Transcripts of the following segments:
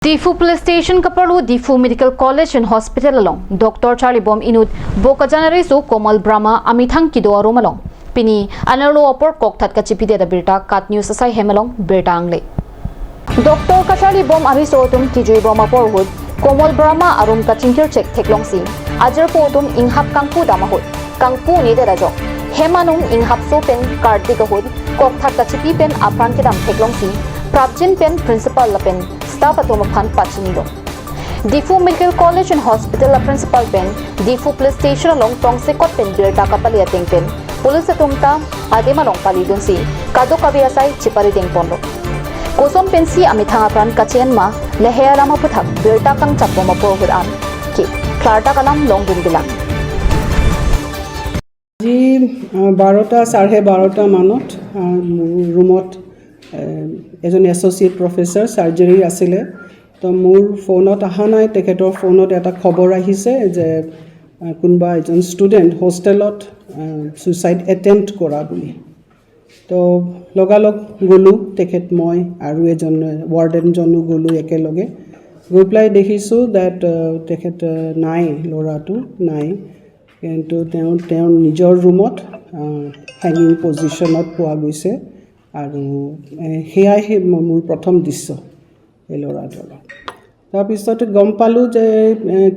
Diphu Police Station kaparlu Diphu Medical College and Hospital along Dr. Charlie Bom inut Bokajanari su Komal Brahma Amithang Kido arum along Pini anarlo opor kok that ka chipide da birta kat news asai hemalong birta angle Dr. Kachali Bom ariso tum kijui bom apor hud Komal Brahma arum kachingkir check theklong si ajar po tum inghap kangpu damahut kangpu ni de rajo hemanung inghap so pen kartik hud kok that ka chipi pen apran kedam theklong si Prabjin pen principal la pen staff atom phan pachinido Diphu Medical College and Hospital la principal pen Diphu Police Station along tongse kot pen birta kapali ateng pen police atom ta adema long pali dun si kado kabi asai chipari deng pondo kosom pen si amithanga pran kachen ma lehea lama puthak birta kang chappo ma por hud am ki klarta kalam long dun bilang. আজি 12টা 12:30 মানত মোৰ ৰুমত এজন associate professor surgery আছিলে। তো মোৰ ফোনত অহা নাই, তেখেতৰ ফোনত এটা খবৰ আহিছে যে কোনোবা এজন ষ্টুডেণ্ট হোষ্টেলত ছুইচাইড এটেম্প্ট কৰা বুলি। তো লগালগ গ'লোঁ, তেখেত, মই আৰু এজন ৱাৰ্ডেনজনো গ'লোঁ একেলগে। গৈ পেলাই দেখিছোঁ ডেট তেখেত নাই, ল'ৰাটো নাই। কিন্তু তেওঁ তেওঁৰ নিজৰ ৰুমত হেঙিং পজিশ্যনত পোৱা গৈছে আৰু সেয়াই সেই মোৰ প্ৰথম দৃশ্য এই ল'ৰাটোৰ। তাৰপিছত গম পালোঁ যে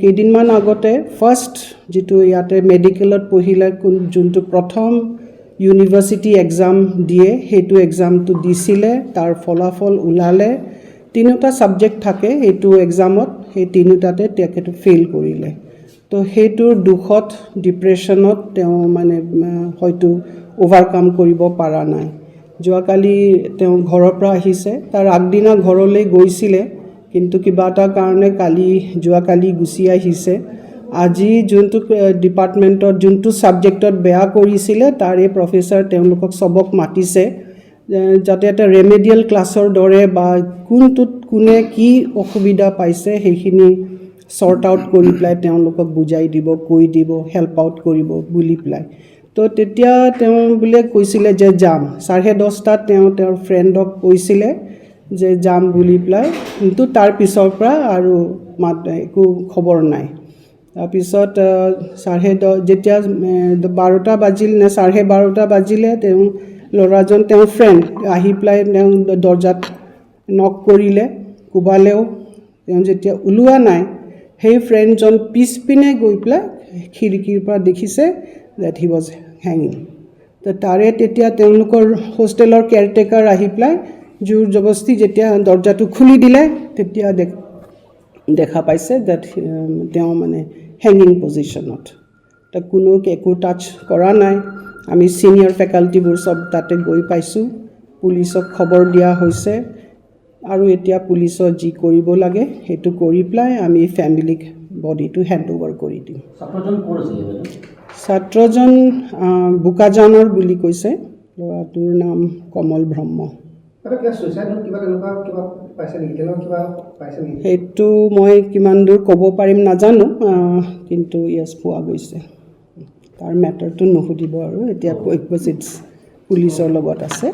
কেইদিনমান আগতে ফাৰ্ষ্ট যিটো ইয়াতে মেডিকেলত পঢ়িলে কোন যোনটো প্ৰথম ইউনিভাৰ্চিটি এক্সাম দিয়ে, সেইটো এক্সামটো দিছিলে। তাৰ ফলাফল ওলালে। তিনিওটা ছাবজেক্ট থাকে সেইটো এক্সামত, সেই তিনিওটাতে তেখেতে ফেইল কৰিলে। তো সেইটোৰ দুখত, ডিপ্ৰেশ্যনত তেওঁ মানে হয়তো অ'ভাৰকাম কৰিব পৰা নাই। যোৱাকালি তেওঁ ঘৰৰ পৰা আহিছে। তাৰ আগদিনা ঘৰলৈ গৈছিলে, কিন্তু কিবা এটা কাৰণে কালি, যোৱাকালি গুচি আহিছে। আজি যোনটো ডিপাৰ্টমেণ্টত যোনটো ছাবজেক্টত বেয়া কৰিছিলে, তাৰে প্ৰফেচাৰ তেওঁলোকক চবক মাতিছে, যাতে এটা ৰেমেডিয়েল ক্লাছৰ দৰে বা কোনটোত কোনে কি অসুবিধা পাইছে, সেইখিনি ছৰ্ট আউট কৰি পেলাই তেওঁলোকক বুজাই দিব, কৈ দিব, হেল্প আউট কৰিব বুলি পেলাই। তো তেতিয়া তেওঁ বোলে কৈছিলে যে যাম। 10:30ত তেওঁ তেওঁৰ ফ্ৰেণ্ডক কৈছিলে যে যাম বুলি পেলাই। কিন্তু তাৰ পিছৰ পৰা আৰু মাত একো খবৰ নাই। তাৰপিছত 10:30 যেতিয়া 12টা বাজিল নে 12:30 বাজিলে, তেওঁ ল'ৰাজন, তেওঁৰ ফ্ৰেণ্ড আহি পেলাই তেওঁ দৰ্জাত নক কৰিলে, কোবালেও। তেওঁ যেতিয়া ওলোৱা নাই, সেই ফ্ৰেণ্ডজন পিছপিনে গৈ পেলাই খিৰিকীৰ পৰা দেখিছে that he was hanging. তো তাৰে তেতিয়া তেওঁলোকৰ হোষ্টেলৰ কেয়াৰটেকাৰ আহি পেলাই জোৰ জবস্তি যেতিয়া দৰ্জাটো খুলি দিলে, তেতিয়া দেখা পাইছে that তেওঁ মানে হেঙিং পজিশ্যনত। তো কোনো একো টাচ কৰা নাই। আমি ছিনিয়ৰ ফেকাল্টিবোৰ চব তাতে গৈ পাইছোঁ। পুলিচক খবৰ দিয়া হৈছে আৰু এতিয়া পুলিচৰ যি কৰিব লাগে সেইটো কৰি পেলাই আমি ফেমিলিক বডিটো হেণ্ড অভাৰ কৰি দিম। ছাত্ৰজন ক'ৰ আছিলে বাইদেউ? ছাত্ৰজন বোকাজানৰ বুলি কৈছে। ল'ৰাটোৰ নাম কমল ব্ৰহ্ম। তাতে কিবা চুইচাইড নোট কিবা তেনেকুৱা কিবা পাইছে নেকি? তেনেকুৱা কিবা পাইছে নেকি? সেইটো মই কিমান দূৰ ক'ব পাৰিম নাজানো, কিন্তু য়েছ, পোৱা গৈছে। তাৰ মেটাৰটো নুসুধিব আৰু এতিয়া, it's পুলিচৰ লগত আছে।